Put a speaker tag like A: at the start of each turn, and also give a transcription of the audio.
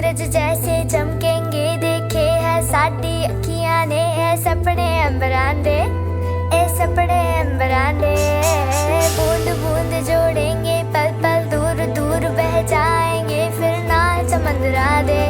A: सूरज जैसे चमकेंगे, देखे है साडी अखियां ने ए सपने अंबरां दे, ए सपने अंबरां दे। बूंद बूंद जोड़ेंगे, पल पल दूर दूर बह जाएंगे, फिर नाल समंदरां दे।